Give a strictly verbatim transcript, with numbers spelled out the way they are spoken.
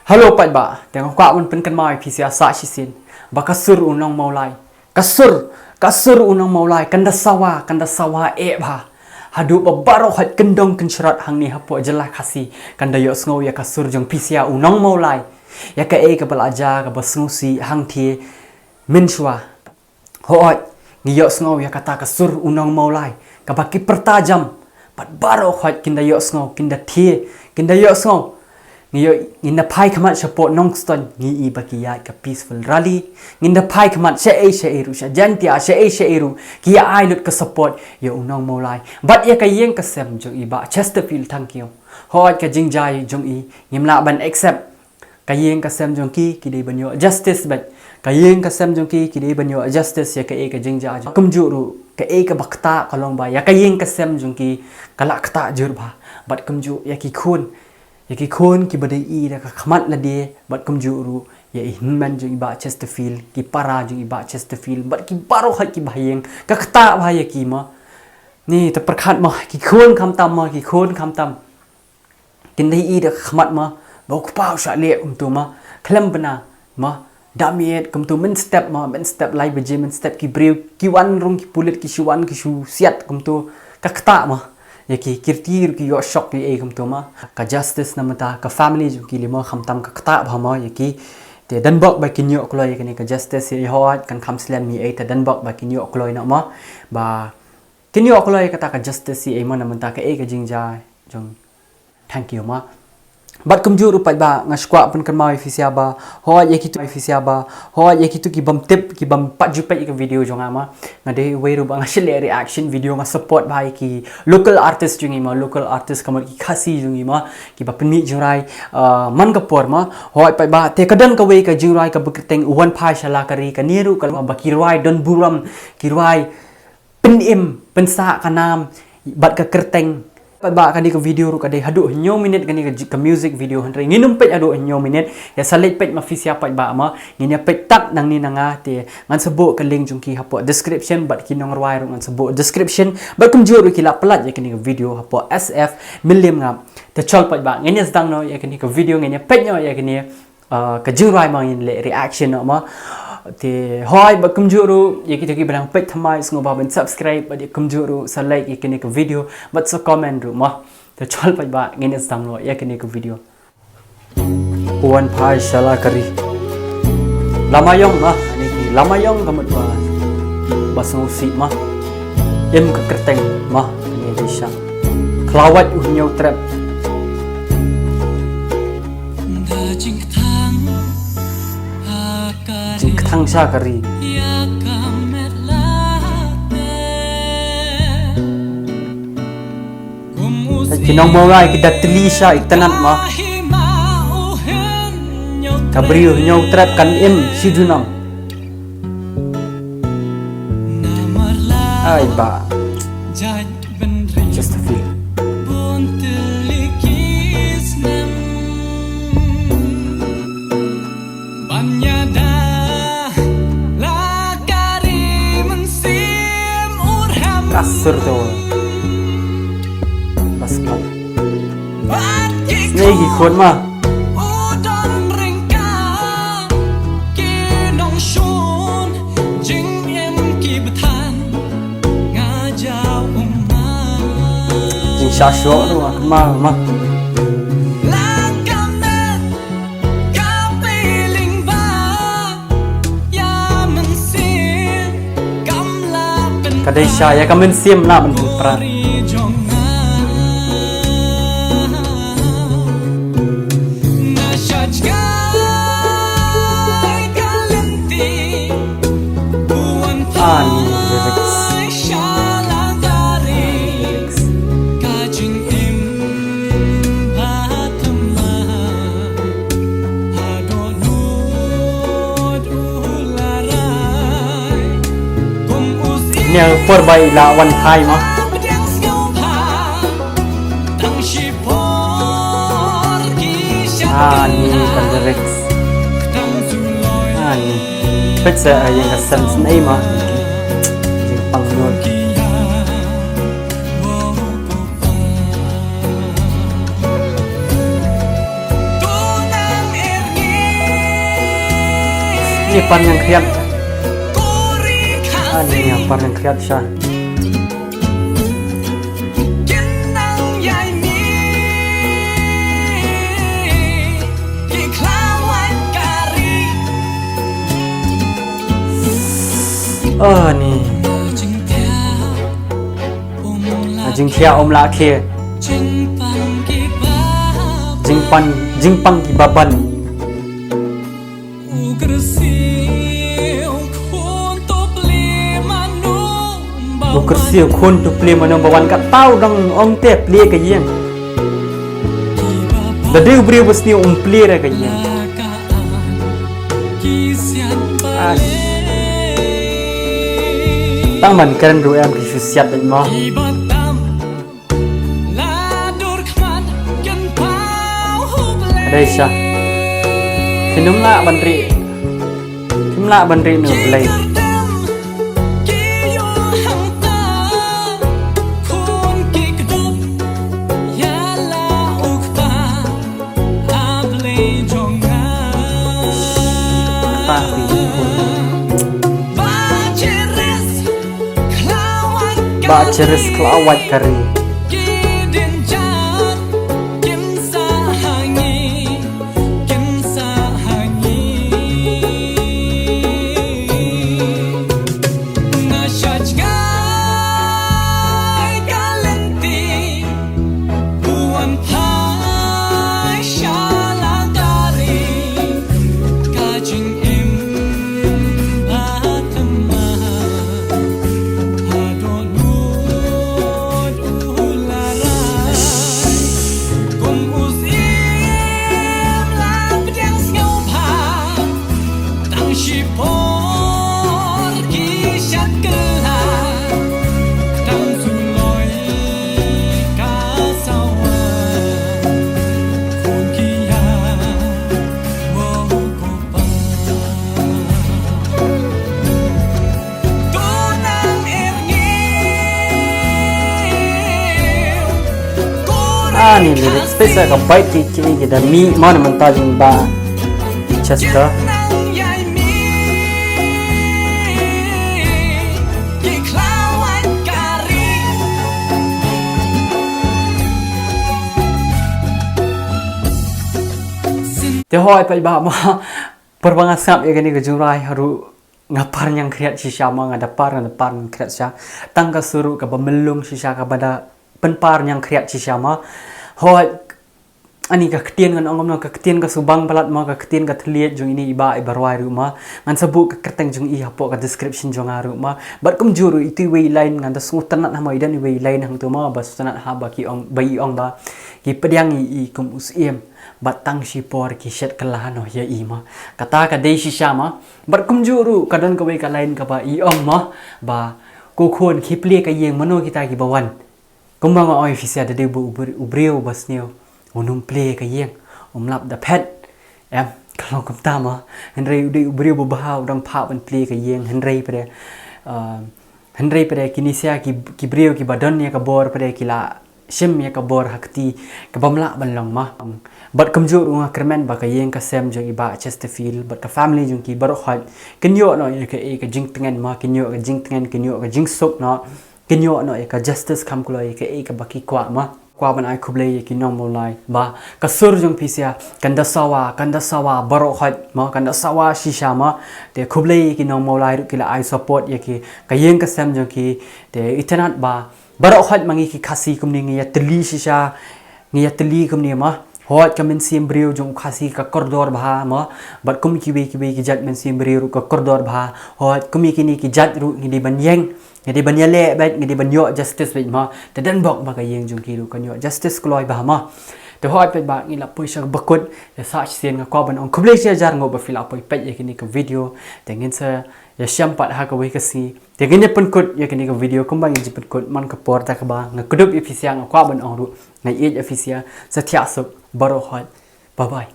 Hello paidbah, te nga kwah ban pynkynmaw ïa phi sa shisien ba ka sur u nong Mawlai. Ka sur, ka sur u nong Mawlai kan da sawa, kan da sawa eh bha. Haduh ba baroh hoi kyndong kynshrot hangne hapoh jylla Khasi kan da ïohsngew ïa ka sur jong phi sa u nong Mawlai. Ïa kaei kaba la jia kaba sngewsih hangthie mynshuwa. Hooid, ngi ïohsngew ïa kata ka sur u nong Mawlai kaba ki pyrta jam. Bad baroh hoi kin da ïohsngew, kin da thie, kin da ïohsngew. Ngi ïoh, ngin da phai khmat shapoh Nongstoiñ, ngi i ba ki ïaid ka peaceful rally. Ngin da phai khmat shaei shaei ruh, sha Jaintia shaei shaei ruh, ki ïa ai lut ka support ïa u nong Mawlai. Bad ïa ka ïing ka sem jong i Bah Chesterfield Thangkhiew. Hooid, ka jingjia jong i ngim lah ban accept. Ka ïing ka sem jong ki ki dei ban ïoh justice bad. Ka ïing ka sem jong ki ki dei ban ïoh justice ïa kaei ka jingjia jong. Kumjuh ruh kaei kaba ktah ka long ba ïa ka ïing ka sem jong ki ka la ktah jur bha. Bad kumjuh ïa ki khun, ïa ki khun kiba dei i da ka khmat lade, bad kumjuh ruh ïa i hynmen jong i Bah Chesterfield, ki para jong i Bah Chesterfield, bad ki baroh hoi kiba ha ïing ka ktah bha ïa ki ma. Ni te pyrkhat ma, ki khun khamtam ma, ki khun khamtam. Kin dei i da ka khmat ma, ba u kpa u shah leh kumto ma, khlem bna ma, da miet kumto mynstep ma, mynstep lai baje mynstep ki briew ki wan rung, ki pulit ki shu wan ki shu siat kumto, ka ktah ma. Ïa ki kyrti ruh ki ïoh shock ïa ei kumto ma. Ka justice na mynta, ka family jong ki lei ma khamtam ka ktah bha ma ïa ki. Te donbok ba kin ïoh kloi ïa kane ka justice ïa i, hooid kan kham slem ïa ei, te donbok ba kin ïoh kloi noh ma. Ba kin ïoh kloi ïa kata ka justice ïa i ma, na mynta kaei ka jingjia jong Thangkhiew ma. Bad kumjuh ruh paidbah, nga shu kwah pynkynmaw ïa phi sa ba, hooid ïa kito, ïa phi sa ba, hooid ïa kito ki bym tip, ki bym pat ju peit ïa ka video jong nga ma. Nga dei uwei ruh ba nga shu leh reaction video, nga support bha ïa ki local artist jong ngi ma, local artist ka mut ki Khasi jong ngi ma, kiba pynmih jingrwai, ah, man ka por ma. Hooid paidbah, te ka don kawei ka jingrwai kaba kyrteng U Wan Phai Shala Ka Ri, kane ruh ka long ba ki rwai don burom, ki rwai pynim, pynsah ka nam bad ka kyrteng. Paidbah, kane ka video ruh ka dei haduh hynñiew minit kane ka ji-, ka music video, hynrei ngin ym peit haduh hynñiew minit. Ïa sa leit peit ma phi sa paidbah ma, ngin ïa peit tad nangne na nga, te ngan sa buh ka link jong ki hapoh description, bad ki nongrwai ruh ngan sa buh description. Bad kumjuh ruh ki la pyllait ïa kane ka video hapoh S F Mylliem Ngap. Te chol paidbah, ngin ïa sdang noh ïa kane ka video, ngin ïa peit noh ïa kane, ah, ka jingrwai ma, ngin leh reaction noh ma. Te hooid, bad kumjuh ruh ïa kito kiba nang peit thymmai, sngewbha ban subscribe, bad ïa kumjuh ruh sa like ïa kane ka video bad sa comment ruh ma. Te chol paidbah, ngin ïa sdang noh ïa kane ka video. U Wan Phai Shala Ka Ri. Lama ïong ma, ani ki lama ïong ka mut ba, ba sngewsih ma. Im ka kyrteng ma, ani dei sha. Khlawait u hynñiew trep. Jingkthang sha ka ri. Ki nong Mawlai ki da tylli sha itynnad ma. Ka briew hynñiew trep kan im shi junom. Ai ba. Just a feel. Ka sur to. Bas kap. Snei ki khun ma. Jingshah shoh ruh ma, ma. Ka dei sha ïa ka mynsiem la ban pynpra. Ani lyrics. Lyrics. Nia por bai la wan thai ma. Ani ka lyrics. Ani. Pek sa ïa ka sense nei ma. Jingpang nud. Ni par ñiangkhriat. Ani ña par ñiangkhriat sha. Ani. Jingkhia um la khie. Jingpan, jingpang ki baban. U kyrsiew khun tu plie mano ba wan, ka tau dang ong te plie ka ïing. Da dei u briew ba sniew um plie re ka ïing. Tang ban kren ruh em ki shu siat bad mo. Dei sha. Phin ym lah ban ri. Phin ym lah ban ri na U Blei. Ba cheris khlawait kari. Ani lyrics pisa ka bait ki ki ki da mi mana mynta jong ba Chester. Te hoi pa ba ma. Por ba nga sngap ïa kane ka jingrwai haru nga par ñiangkhriat shisha ma, nga da par, nga da par ñiangkhriat shisha. Tang ka sur ruh kaba myllung shisha, kaba da pynpar ñiangkhriat shisha ma. Hoi, ani ka ktien ngan ong kumno, ka ktien ka subang palat ma, ka ktien ka thylliej jong ine i ba, i ba rwai ruh ma. Ngan sa buh ka kyrteng jong i hapoh ka description jong nga ruh ma. Bad kumjuh ruh ito iwei i line, ngan da sngewtynnat ha ma, i don iwei i line hangto ma, ba sngewtynnat ha ba ki ong, ba i ong ba ki pdiang ïa i kum u syiem. Bad tang shipor ki shet kylla noh ïa i ma. Kata ka dei shisha ma. Bad kumjuh ruh ka don kawei ka line kaba i ong ma, ba ko khun, khie plie ka ïing, mano kita kiba wan. Kumba nga ong ïa phi sha, da dei ba u br-, u briew ba sniew un ym plie ka ïing, um lap da phet. Em, ka long kumta ma. Hynrei u dei u briew ba bha, u dang phah ban plie ka ïing, hynrei pat de, ah, hynrei pat de kine sha ki, ki briew kiba don ïa ka bor pat de ki la shim ïa ka bor ha kti kaba ym lah ban long ma. Bad kumjuh ruh nga kyrmen ba ka ïing ka sem jong i Bah Chesterfield bad ka family jong ki baroh hoi kin ïoh noh ïa kaei ka jingtngen ma, kin ïoh ka jingtngen, kin ïoh ka jingsuk noh, kin ïoh noh ïa ka justice, kham kloi ïa kaei kaba ki kwah ma. Kwah ban ai khublei ïa ki nong Mawlai ba ka sur jong phi sha kan da sawa, kan da sawa baroh hoi ma, kan da sawa shisha ma. Te khublei ïa ki nong Mawlai ruh ki la ai support ïa ki, ka ïing ka sem jong ki. Te itynnat ba baroh hoi ma ngi ki Khasi kumne ngi ïatylli shisha, ngi ïatylli kumne ma. Hoi ka mynsiem briew jong u Khasi ka kordor bha ma. Bad kum kiwei kiwei ki jait mynsiem briew ruh ka kordor bha. Hoi kum ïa kine ki jait ruh ngi dei ban ïeng, ngi dei ban ïaleh bad ngi dei ban ïoh justice bad ma. Te don bok ba ka ïing jong ki ruh kan ïoh justice kloi bha ma. Te hoi peit ba ngi la poi sha ba kut, te sa shisien nga kwah ban ong khublei shi hajar nguh ba phi la poi peit ïa kine ka video. Te ngin sa ïashem pat ha kawei ka sngi. Te ngin ïa pynkut ïa kane ka video kumba ngin ïa pynkut man ka por, ta kaba nga kdup ïa phi sha, nga kwah ban ong ruh nga ïeit ïa phi sha. Sa thiah suk baroh hoi. Bye bye.